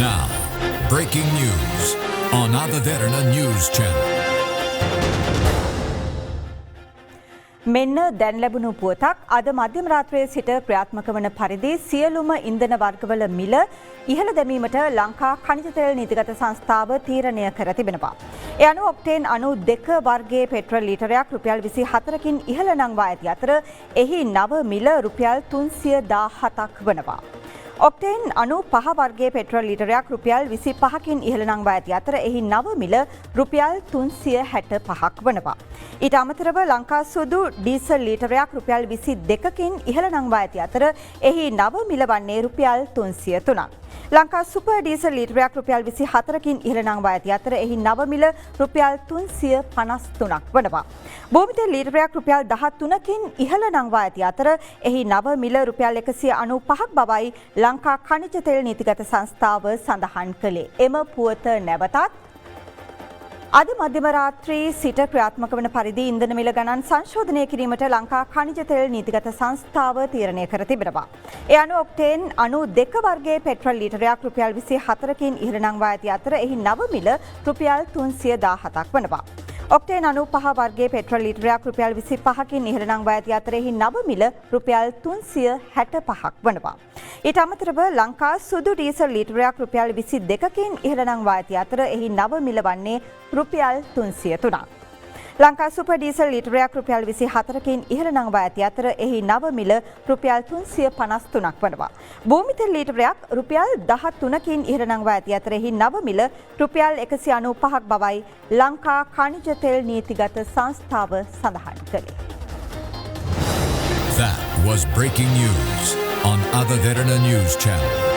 Now, breaking news on Ada Derana News Channel. මෙන්න දැන් ලැබුණු පුවතක්. අද මධ්‍යම රාත්‍රියේ සිට ක්‍රියාත්මක වන පරිදි සියලුම ඉන්ධන වර්ගවල මිල ඉහළ දැමීමට ලංකා ඛනිජ තෙල් නීතිගත සංස්ථාව තීරණය කර තිබෙනවා. ඒ අනුව ඔක්ටේන් 92 වර්ගයේ පෙට්‍රල් ලීටරයක් රුපියල් 24කින් ඉහළ නංවා ඇති අතර එහි නව මිල රුපියල් 317ක් වනවා. ඔක්ටේන් 95 වර්ගයේ පෙට්‍රල් ලීටරයක් රුපියල් 25කින් ඉහළ නංවා ඇති අතර එහි නව මිල රුපියල් 365ක් වනවා. ඊට අමතරව ලංකා සුදු ඩීසල් ලීටරයක් රුපියල් 22කින් ඉහළ නංවා ඇති අතර එහි නව මිල වන්නේ රුපියල් 303ක්. ලංකා සුපර් ඩීසල් ලීටරයක් රුපියල් 24කින් ඉහළ නංවා ඇති අතර එහි නව මිල රුපියල් 353ක් වනවා. භූමිතෙල් ලීටරයක් රුපියල් 13කින් ඉහළ නංවා ඇති අතර එහි නව මිල රුපියල් 195ක් බවයි ලංකා ඛනිජ තෙල් නීතිගත සංස්ථාව සඳහන් කළේ. එම පුවත නැවතත්, අද මධ්‍යම රාත්‍රී සිට ක්‍රියාත්මක වන පරිදි ඉන්ධන මිල ගණන් සංශෝධනය කිරීමට ලංකා ඛනිජ තෙල් නීතිගත සංස්ථාව තීරණය කර තිබෙනවා. ඒ අනුව ඔක්ටේන් 92 වර්ගයේ පෙට්‍රල් ලීටරයක් රුපියල් 24කින් ඉහළ නංවා ඇති අතර එහි නව මිල රුපියල් 317ක් වනවා. ඔක්ටේන් 95 වර්ගයේ පෙට්‍රල් ලීටරයක් රුපියල් 25කින් ඉහළ නංවා ඇති අතර එහි නව මිල රුපියල් 365ක් වනවා. ඊට අමතරව ලංකා සුදු ඩීසල් ලීටරයක් රුපියල් 22කින් ඉහළ නංවා ඇති අතර එහි නව මිල වන්නේ රුපියල් 303ක්. ලංකා සුපර් ඩීසල් ලීටරයක් රුපියල් 24කින් ඉහළ නංවා ඇති අතර එහි නව මිල රුපියල් 353ක් වනවා. භූමිතෙල් ලීටරයක් රුපියල් 13කින් ඉහළ නංවා ඇති අතර එහි නව මිල රුපියල් 195ක් බවයි ලංකා ඛනිජ තෙල් නීතිගත සංස්ථාව සඳහන් කළේ. That was breaking news on Ada Derana News Channel.